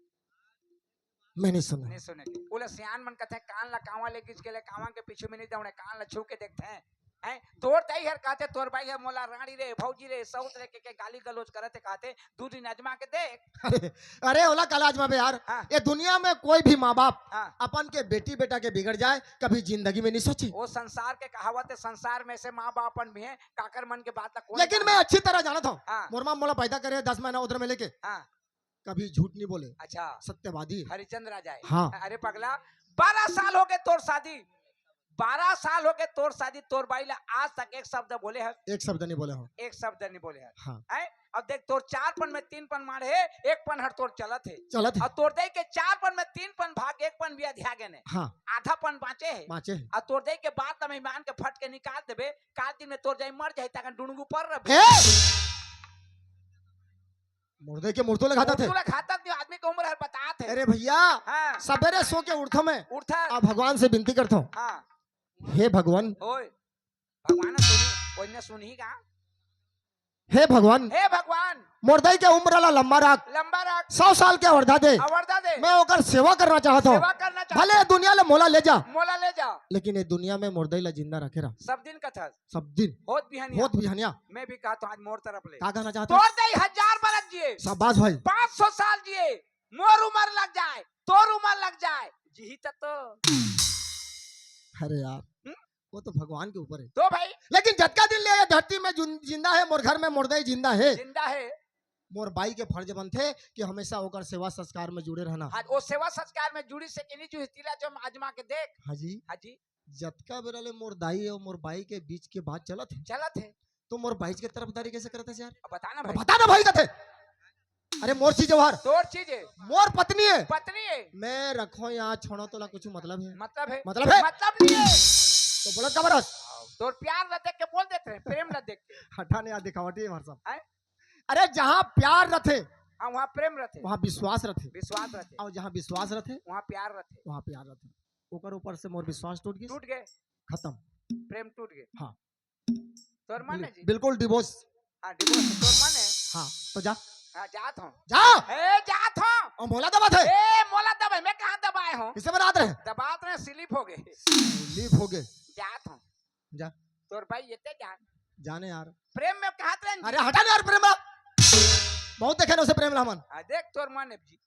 मैं नहीं सुना। नहीं सुने। ओला सियान मन कहते हैं, कान ला कांवा ले खींच के ले, कांवा के पीछू में नहीं दौड़े, कान ला छू के देखते हैं। हैं? तोर दाई हर कहते, तोर बाई हर मोला रानी रे, भौजी रे, सौत रे के, के गाली गलौज करत हे कहते, दू दिन आजमा के देख। अरे, अरे, ओला काला आजमाबे यार। हाँ। ये दुनिया में कोई भी माँ बाप हाँ। अपन के बेटी बेटा के बिगड़ जाए, कभी जिंदगी में नहीं सोची। वो संसार के कहावत हे, संसार में से माँ बाप अपन भी हैं, काकर मन के बात ला कौन लेकिन जाने? मैं अच्छी तरह जानत हूँ। हाँ। मोर माँ मोला पैदा करे दस महीना उधर में लेके। हाँ। कभी झूठ नहीं बोले। अच्छा। सत्यवादी। हरिचंद राजा है। हाँ। अरे पगला, बारह साल हो गए तोर शादी, बारह साल हो गए तोर शादी, तोर बाई ला आज तक एक शब्द बोले हस? एक शब्द नहीं बोले हो। एक शब्द नहीं बोले हस। हाँ। हैं? अब देख, तोर चार पन में तीन पन मार हे, एक पन हर तोर चलत हे। चलत हे। और तोर दई के चार पन में तीन पन भाग, एक पन भी अधिया गए ने। हाँ। आधा पन बाँचे हे। बाँचे हे। और तोर दई के बात ला मैं मान के फट के निकाल देबे, काल दिन में तोर दाई मर जाही, ताकन डुड़ुंगू पर रह हे! मोर दई के मुर्दो ला घातत हे। मुर्दो ला घातत नहीं, आदमी के उम्र हर बतात हे। अरे भैया, हाँ। सबेरे सो के उठथों मैं। उठथस। आ भगवान से विनती करथों। हाँ। हे भगवान। ओए, भगवान सुनी, कोई ने सुनी का? हे भगवान। हे भगवान। मोर दई के उम्र ला लंबा राख। लंबा राख। सौ साल के अवरधा दे। अवरधा दे। मैं ओकर सेवा करना चाहत हूँ। सेवा करना चाहत भले हूँ। दुनिया ले मोला ले जा। मोला ले जा। लेकिन ये दुनिया में मोर दई ला जिंदा रखे रहा। सब दिन कथस। सब दिन। होत बिहनिया। होत बिहनिया। मैं भी कहत हूँ आज मोर तरफ ले। का कहना चाहत हस? तोर दई हजार बरस जिए। शाबाश भाई। पाँच सौ साल जिए। मोर उम्र लग जाए, तोर उम्र लग जाए। जिही त तो। अरे यार, हम्म? वो तो भगवान के ऊपर है। तो भाई। लेकिन जतका दिन ले ये धरती में जुन-, जिंदा हे, मोर घर में मोर दई जिंदा हे। जिंदा हे। मोर बाई के फर्ज बनथे कि हमेशा ओकर सेवा संस्कार में जुड़े रहना। हाँ, वो सेवा संस्कार में जुड़ी से कि नहीं जुड़ी, तिला जो आजमा के देख। हाँ जी। हाँ जी। जतका बेरा ले मोर दाई अउ मोर बाई के बीच के बात चलत हे। चलत हे। तो मोर बाई के तरफदारी कैसे करत हे यार? अब बता ना अब भाई। बता ना भाई कथे। अरे मोर चीज हे यार। तोर चीज हे। मोर पत्नी हे। पत्नी हे। मैं रखो या छोड़ो तोला कुछ मतलब हे? मतलब हे। मतलब हे। मतलब नहीं हे। तो बोलत काबर हस? तोर प्यार ला देख के बोल देते हैं, प्रेम ला देख के। हटा नहीं यार, दिखावटी हे हमारे सब। हैं? अरे जहाँ प्यार रथे, हाँ, वहाँ प्रेम रथे। वहाँ विश्वास रथे। विश्वास रथे। अउ जहाँ विश्वास रथे, वहाँ प्यार रथे। वहाँ प्यार रथे। ओकर ऊपर से मोर विश्वास टूट गिस। टूट गे। खतम। प्रेम टूट गे। हाँ। तोर मन बिल-, हे जी? बिल्कुल divorce। हाँ, divorce, तोर मन हे? हाँ, तो जा। हाँ, जात हूँ। जा। ए, जात हूँ। अउ मोला दबाथे? ए, मोला दबाए, मैं कहाँ दबाए हूँ? कइसे बनात रहे? दबात रहे, slip हो गे। Slip हो गे। जात हूँ। जा। तोर भाई ये ते जान। जाने यार। प्रेम में कहत रहे। अरे हटा ना यार प्रेम में। बहुत देखे ना उसे प्रेम ला हमन। हाँ, देख तोर मन जी।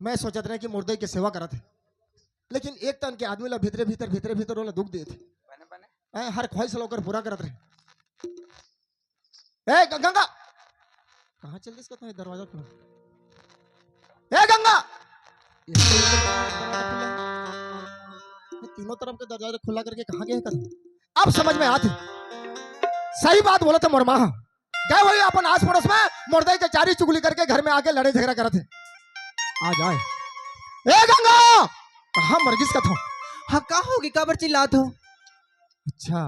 मैं सोचत रहे कि मुर्दई के सेवा करत हे, लेकिन एक तन के आदमी ला भीतरे भीतर, भीतरे भीतर ओला दुख देत हे। बने, बने। हैं, हर ख्वाहिश ला ओकर पूरा करत रहे। ए ग-, गंगा, कहाँ चल दिस? कहता दरवाजा खुला। ए गंगा, ये तीनों तरफ के दरवाजा खुला करके कहाँ गए? अब समझ में आत हे, सही बात बोलत हे मोर माँ। गए होही अपन आस पड़ोस में, मुर्दई के चारी चुगली करके घर में आके लड़े झगड़ा करत हे। आ जाए। ए गंगा, कहाँ मर गिस कथो? हाँ, का होगे? काबर चिल्लात हो? अच्छा,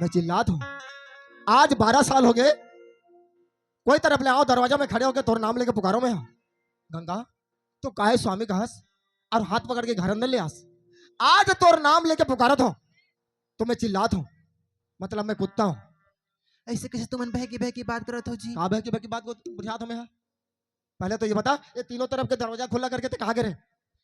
मैं चिल्लात हूँ। आज बारह साल हो गए, कोई तरफ ले आओ, दरवाजा में खड़े होके तोर नाम लेके पुकारो मैं। हाँ। गंगा, तो काहे स्वामी कहस और हाथ पकड़ के घर अंदर ले आस। आज तोर नाम लेके पुकारत हो, तो मैं चिल्लात हूँ, मतलब मैं कुत्ता हूँ। ऐसे कैसे तुमन बहकी बहकी बात करत हो जी? का बहकी बहकी बात को बुझात हो मैं? हाँ? पहले तो ये बता, ये तीनों तरफ के दरवाजा खुला करके ते कहाँ गे रहे?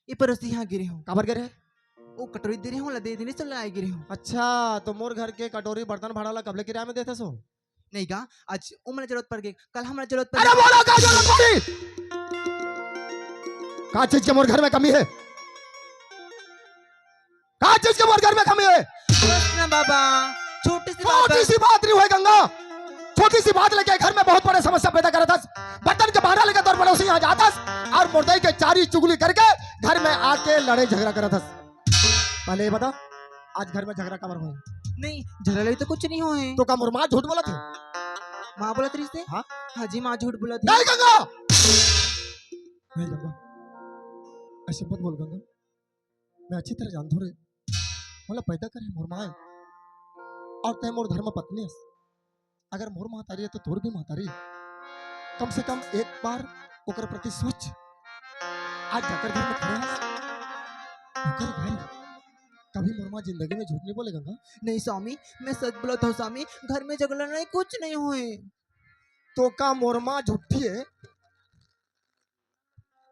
ये पड़ोसी यहाँ गे रहे हूँ। काबर गे रहे? वो कटोरी दे रहे हूँ, ला दे देने से ला गे रहे हूँ। अच्छा, तो मोर घर के कटोरी बर्तन भाड़ा ला कब ले किराया में देते सो? नहीं गा, आज वो मोला जरूरत पड़ गई, कल हमला जरूरत पड़ अरे गई। बोलो, का जरूरत पड़ी? का चीज के मोर घर में कमी है? का चीज के मोर घर में कमी है? बस ना बाबा, छोटी सी बात छोटी है। सी बात नहीं हुई गंगा, छोटी सी बात लेके घर में बहुत बड़े समस्या पैदा करत हस। बर्तन के भाड़ा लेके तोर पड़ोसी यहाँ जात हस और मुर्दई के चारी चुगली करके घर में आके लड़े झगड़ा करत हस। पहले ये बता, आज घर में झगड़ा काबर हुआ? नहीं, झगड़ा लड़ाई तो कुछ नहीं हुए। तो का मोर माँ झूठ बोलत हे? माँ बोलत रहिस हे? हाँ? हाँ जी, माँ झूठ बोलत हे। नहीं गंगा, नहीं गंगा, ऐसे मत बोल गंगा। मैं अच्छी तरह जानथों रे, मोला पैदा करे मोर माँ हे, और तैं मोर धर्म पत्नी हस। अगर मोर महतारी हे तो तोर भी महतारी हे। कम से कम एक बार ओकर प्रति सोच। आज जाकर घर में खड़े हस, ओकर घर। कभी मोर माँ जिंदगी में झूठ नहीं बोले गंगा। नहीं स्वामी, मैं सच बोलत हूँ स्वामी, घर में झगड़ा नहीं, कुछ नहीं हुए। तो का मोर माँ झूठी हे?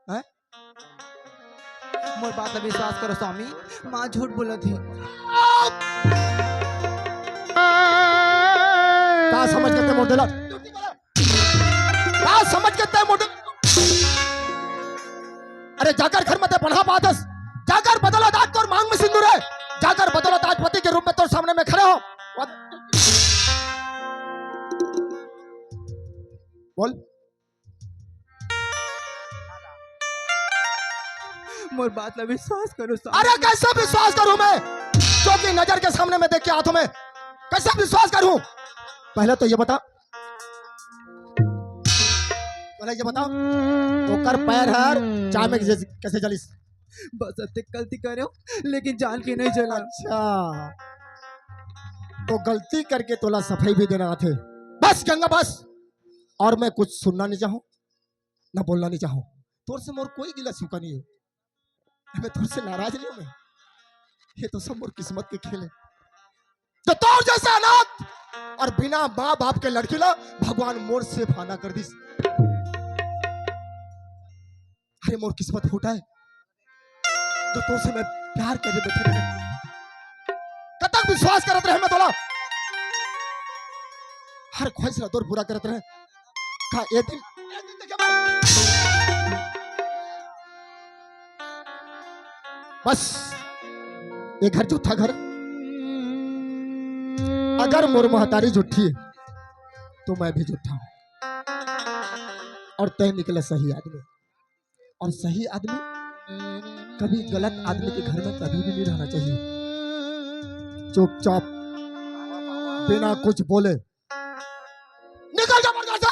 हैं? मोर बात ला विश्वास करो स्वामी, माँ झूठ बोलत हे। का समझ के ते मोर देला? का समझ के ते मोर दे-, अरे जाकर घर में ते पढ़ा पात हस, जाकर बदौलत आज तोर मांग में सिंदूर हे, जाकर बदौलत आज पति के रूप में तोर सामने में खड़े हो। बोल। मोर बात ला विश्वास करो स्वामी। अरे कैसे विश्वास करूं मैं, जो कि नजर के सामने में देख के हाथों में, कैसे विश्वास करूं? पहले तो ये बता, पहले ये बता, ओकर पैर हर चाय में कैसे, कैसे जलिस? बस अतेक गलती करे हो, लेकिन जान के नहीं जला। अच्छा, तो गलती करके तोला सफाई भी देना आथे। बस गंगा बस, और मैं कुछ सुनना नहीं चाहूँ, ना बोलना नहीं चाहूँ। तोर से मोर कोई गिला शिकवा नहीं है, मैं तोर से नाराज नहीं हूँ मैं। ये तो सब मोर किस्मत के खेल है। तो तोर जैसे अनाथ और बिना माँ बाप के लड़की ला भगवान मोर से फाना कर दिस। अरे मोर किस्मत फूटा है, जो तोर से मैं प्यार करे बैठे रहे। कतक विश्वास करत रहे मैं तोला, हर ख्वाहिश ला तोर पूरा करत रहे। का ये दिन, ये दिन देखे बस, ये घर झूठा घर। अगर मोर महतारी झूठी है, तो मैं भी झूठा हूँ। और तय निकले सही आदमी। और सही आदमी कभी गलत आदमी के घर में कभी भी नहीं रहना चाहिए। चुपचाप, बिना कुछ बोले, निकल जा मोर घर से।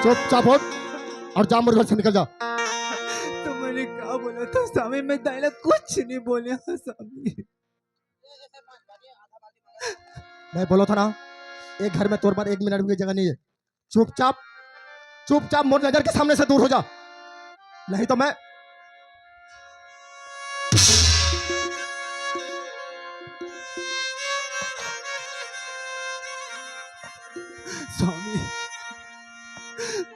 चुपचाप उठ और जा मोर घर से निकल जा। तुमने का बोला था स्वामी? मैं दाई ला कुछ नहीं बोले हूँ स्वामी। मैं बोला था ना, एक घर में तोर बर एक मिनट भी जगह नहीं है। चुपचाप, चुपचाप मोर नजर के सामने से दूर हो जा, नहीं तो मैं स्वामी,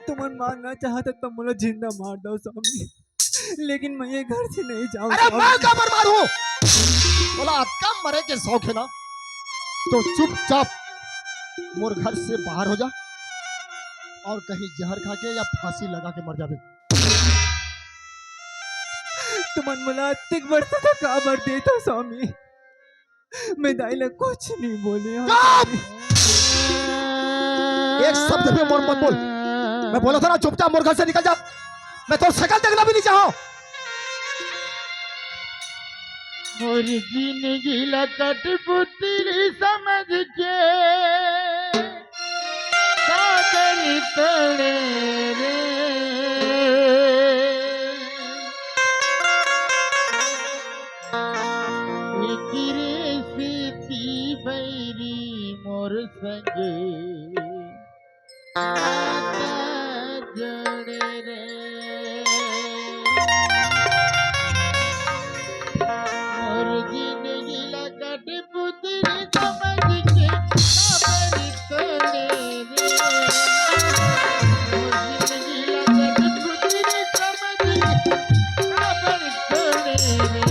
तुमन मारना चाहत त मोला जिंदा मार दव स्वामी, लेकिन मैं ये घर से नहीं जाऊँ अरे स्वामी। मैं काबर मारूं? बोला, अतका मरे के शौक है ना, तो चुपचाप मोर घर से बाहर हो जा और कहीं जहर खा के या फांसी लगा के मर जाबे। तुमन मोला अतिक बरसा त काबर देत हव स्वामी? मैं दाई ला कुछ नहीं बोले हूँ। चुप! एक शब्द भी मोर मत बोल। मैं बोला था ना, चुपचाप मोर घर से निकल जा। मैं तोर शकल देखना भी नहीं चाहूँ। मोर जिंदगी ला कठपुतली समझ के काबर तोड़े रे। एकरे सेती बैरी मोर संग नाता जोड़े रे। मोर जिंदगी ला कठपुतली समझ के काबर तोड़े रे। मोर जिंदगी ला कठपुतली समझ के काबर तोड़े रे।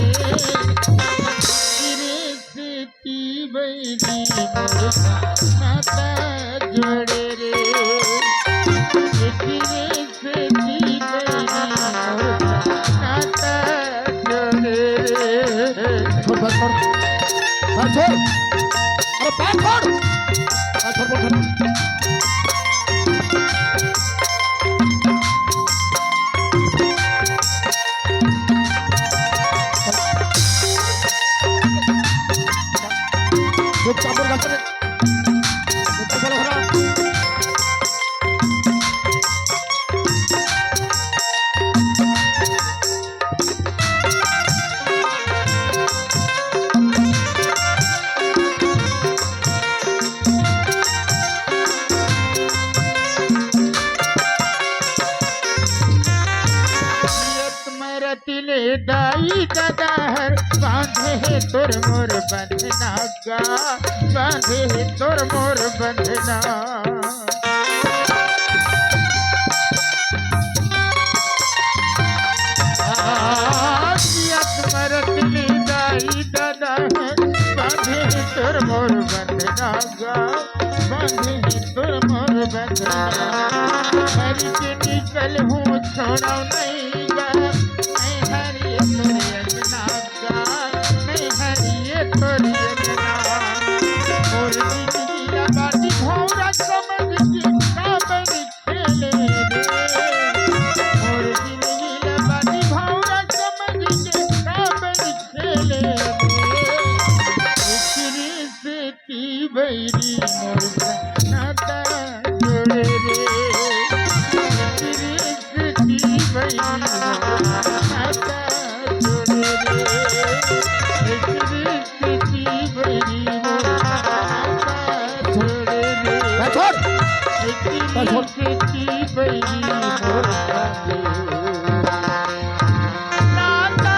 एकरे सेती बैरी मोर नाता जोड़े रे। एकरे सेती बैरी मोर नाता जोड़े रे। छोड़, बस छोड़। बस छोड़। अरे बात छोड़। बात छोड़, बोल, छोड़। चुपचाप बोल, बात छोड़। चुपचाप बोल, छोड़। मरत ले दाई ददा हर बांधे हे तोर मोर बंधना गा, बांधे हे तोर मोर बंधना। आ, जियत मरत ले दाई ददा हर बांधे हे तोर मोर बंधना गा, बांधे हे तोर मोर बंधना। मर के निकल हूँ छोड़ो नहीं गा, मैं हर ये तोर अंगना गा, मैं हर ये तोर अंगना। मोर जिंदगी ला बाटी भौरा समझ के काबर खेले रे। मोर जिंदगी ला बाटी भौरा समझ के काबर खेले रे। एकरे सेती बैरी मोर नाता जोड़े रे। एकरे सेती बैरी मोर नाता जोड़े रे। एकरे सेती बैरी मोर नाता जोड़े रे। ए, छोड़। एकरे ए, छोड़। सेती बैरी मोर नाता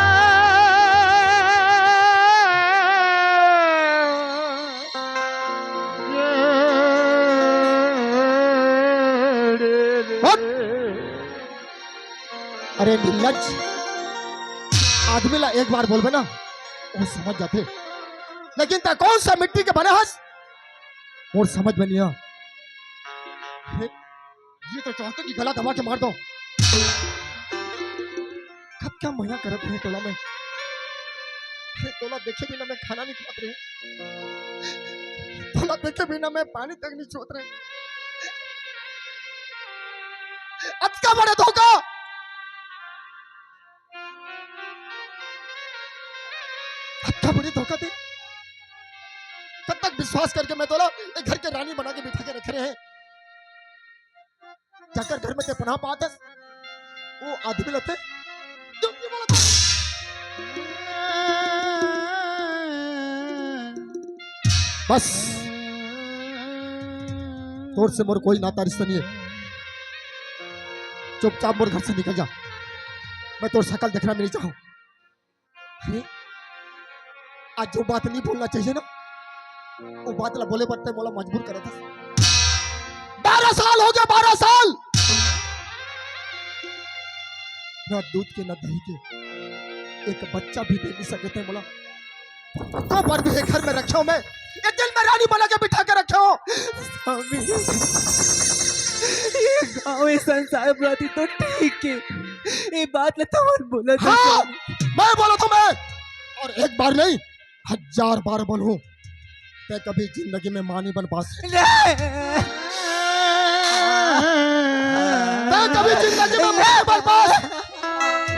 हट। अरे निर्लज, आदमी ला एक बार बोलबे ना, वो समझ जाथे, लेकिन तैं कौन सा मिट्टी के बने हस, मोर समझ में नहीं आ। ये तो चाहते कि गला दबा के मार दो। कब क्या मया करत रहे तोला मैं, तोला देखे बिना मैं खाना नहीं खात रहे, तोला देखे बिना मैं पानी तक नहीं छुअत रहे। अतका बड़ा धोखा, अतका बड़ा धोखा दे। कब तक विश्वास करके मैं तोला एक घर के रानी बना के बिठा के रखे रहे। जाकर घर में ते पनाह पात हस, वो आदमी ला ते जो भी बोला था। बस, तोर से मोर कोई नाता रिश्ता नहीं है। चुपचाप मोर घर से निकल जा, मैं तोर शकल देखना भी नहीं चाहूँ। अरे, आज जो बात नहीं बोलना चाहिए ना, वो बात ला बोले बर ते मोला मजबूर करे था। बारह साल हो गया, बारह साल। ना दूध के, ना दही के, एक बच्चा भी दे नहीं सके थे मोला। तो पर भी ये घर में रखे हो मैं, ये दिल में रानी बना के बिठा के रखे हो। स्वामी, ये गाँव, ये संसार बुलाती तो ठीक है, ये बात ला तो मत बोला था हाँ, स्वामी। मैं बोला था मैं, और एक बार नहीं, हजार बार बोलूं, तै कभी जिंदगी में माँ नहीं बन पास। नहीं। तै कभी जिंदगी में माँ नहीं बन पास।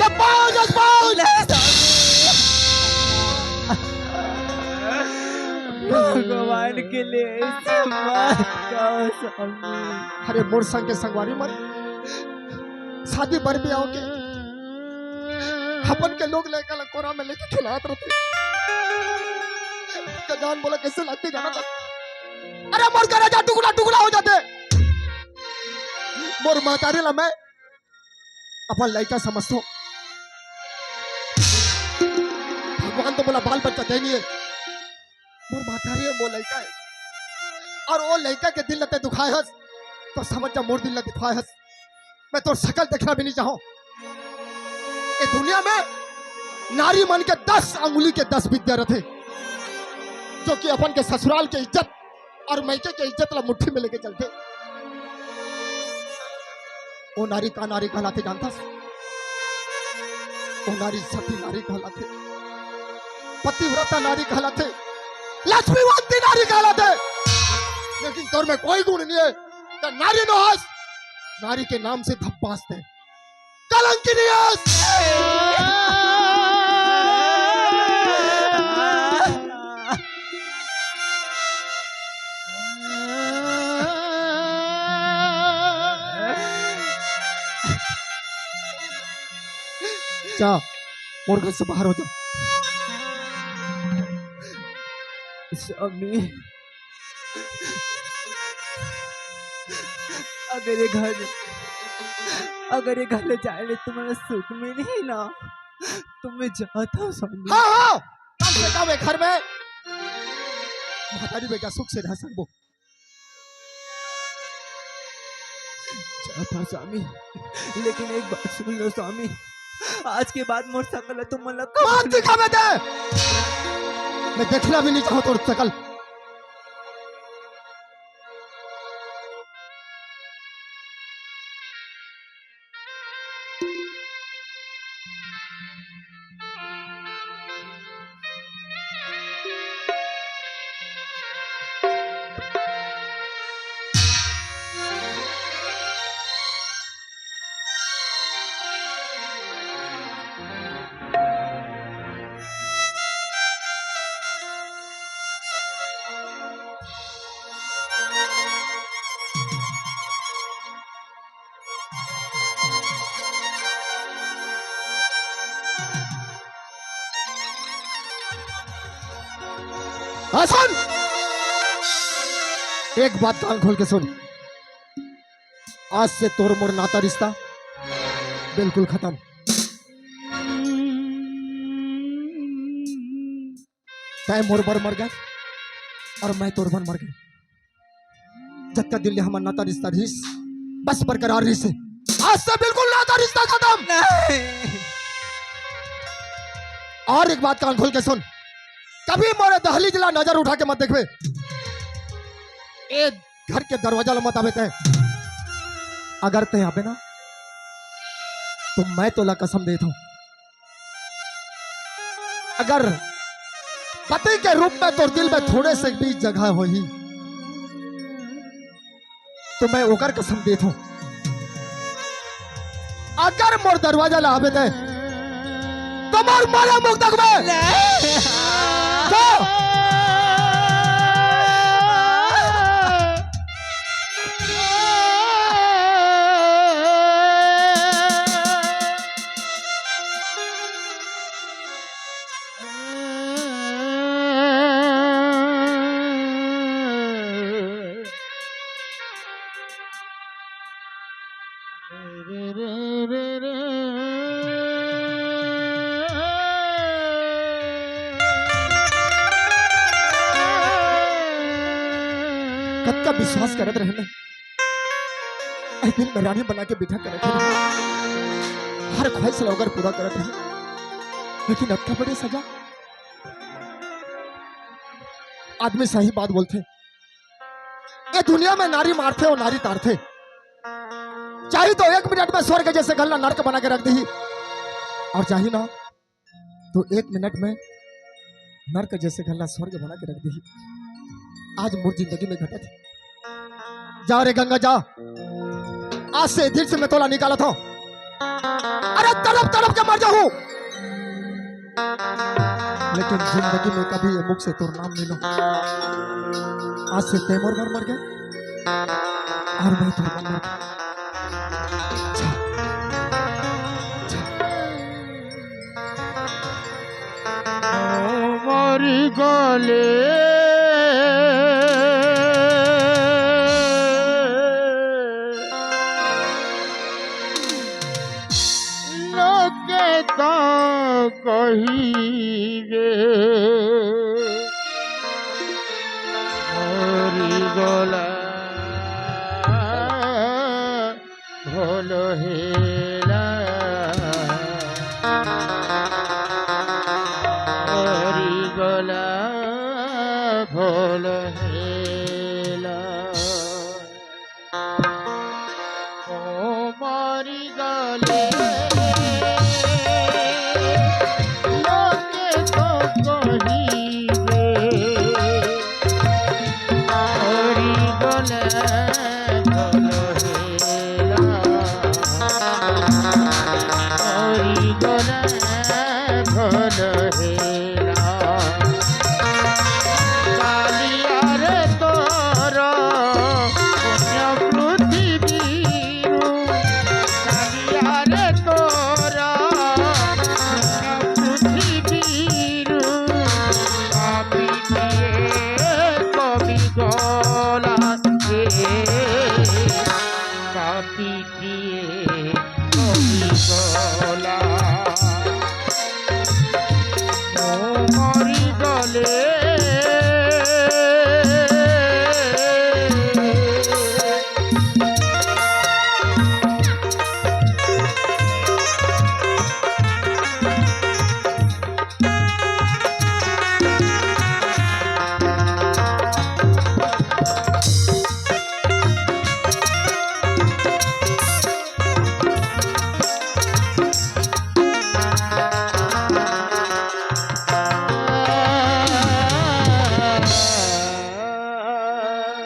तब पाँच, आज पाँच। नहीं, स्वामी। भगवान के लिए ऐसे मत कहो, स्वामी। अरे मोर संग के संगवारी मन, शादी बर बिहाव के अपन के लोग लइका ला कोरा में लेके खेलात रथे। का जान मोला कैसे लगते जाना था। अरे मोर करेजा टुकड़ा टुकड़ा हो जाते। मोर महतारी ला मैं अपन लइका समझथों। भगवान तो मोला बाल बच्चा दे नहीं है। मोर महतारी है, मोर लइका है। और वो लइका के दिल ला तै दुखाए हस, तो समझ जा मोर दिल ला दुखाए हस। मैं तोर शकल देखना भी नहीं चाहूं। ये दुनिया में नारी मन के दस अंगुली के दस विद्या रथे, जो कि अपन के ससुराल के इज्जत और मइके के इज्जत ला मुट्ठी में लेके चलथे। ओ नारी का नारी कहलाथे जानथस? ओ नारी सती नारी कहलाथे, पतिव्रता नारी कहलाथे, लक्ष्मीवंती नारी कहलाथे। लेकिन तोर में कोई गुण नहीं है, त नारी नो हस, नारी के नाम से धब्बास ते कलंकिनी हस। जा, मोर घर से बाहर हो जा। स्वामी, अगर ये घर, अगर ये घर ले जाए ले तुम्हारा सुख में नहीं ना, तो मैं जाता हूँ स्वामी। हाँ, हाँ, कम से कम ये घर में महतारी बेटा सुख से रह सकबो। जाता स्वामी, लेकिन एक बात सुन लो स्वामी, आज के बाद मोर शकल तुम मन ला कब मत दिखावे दे। मैं देखना भी नहीं चाहूँ तोर शकल। हाँ, सुन, एक बात कान खोल के सुन, आज से तोर मोर नाता रिश्ता बिल्कुल खत्म। तैं मोर बर मर गए और मैं तोर बर मर गए। जतका दिन ले हमर नाता रिश्ता रहिस, बस बरकरार रहिस हे। आज से बिल्कुल नाता रिश्ता खत्म। नहीं। और एक बात कान खोल के सुन, कभी मोरे दहलीज ला नजर उठा के मत देखबे। ए घर के दरवाजा ला मत आबे तैं। अगर तैं आबे ना, तो मैं तोला कसम देत हूँ, अगर पति के रूप में तोर दिल में थोड़े से भी जगह होही, तो मैं ओकर कसम देत हूँ, अगर मोर दरवाजा ला आबे तैं, तो मोर मारा मुख तक में। नहीं। तो कतका विश्वास करत रहेंव मैं, ए दिल में रानी बना के बिठा के रखे रहे। हर ख्वाहिश ल ओकर पूरा करत रहे, लेकिन अतका बड़े सजा। आदमी सही बात बोलथे, ए दुनिया में नारी मारथे अउ नारी तारथे। चाही तो एक मिनट में स्वर्ग जैसे घर ला नरक बना के रख दीही, अउ चाही ना तो एक मिनट में नरक जैसे घर ला स्वर्ग बना के रख दीही। आज मोर जिंदगी में घटत हे। जाओ रे गंगा, जाओ। आज से दिल से मैं तोला निकालत हंव। अरे तड़प तड़प के मर जाहूं, लेकिन जिंदगी में कभी ये मुख से तोर नाम नइ लूं। आज से तैं मोर बर मर गे अउ मैं तोर बर मर गेंव। जा, जा। ओ मरि गेंव लोके त कहिबे, मरि गेंव भोल हेला, मरि गेंव भोल हेला। ओ मरि गेंव लोके त कहिबे, मरि गेंव भोल हेला, मरि गेंव भोल हेला। कालिया रे तोर पुण्य पृथ्वीरु, कालिया रे तोर पुण्य पृथ्वीरु, पापी किए कवि गोला रे, पापी किए कवि गोला। ओ मरि गेंव।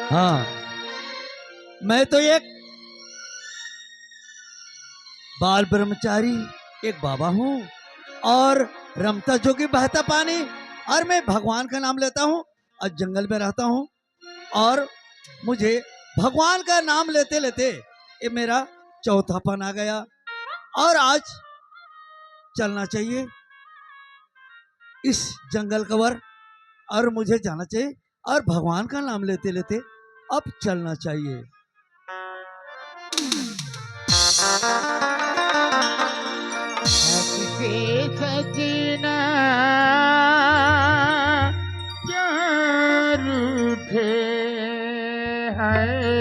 हाँ, मैं तो एक बाल ब्रह्मचारी, एक बाबा हूँ और रमता जोगी बहता पानी, और मैं भगवान का नाम लेता हूँ और जंगल में रहता हूँ। और मुझे भगवान का नाम लेते लेते ये मेरा चौथापन आ गया और आज चलना चाहिए इस जंगल कवर और मुझे जाना चाहिए और भगवान का नाम लेते लेते अब चलना चाहिए। सजना क्या रूठे हैं।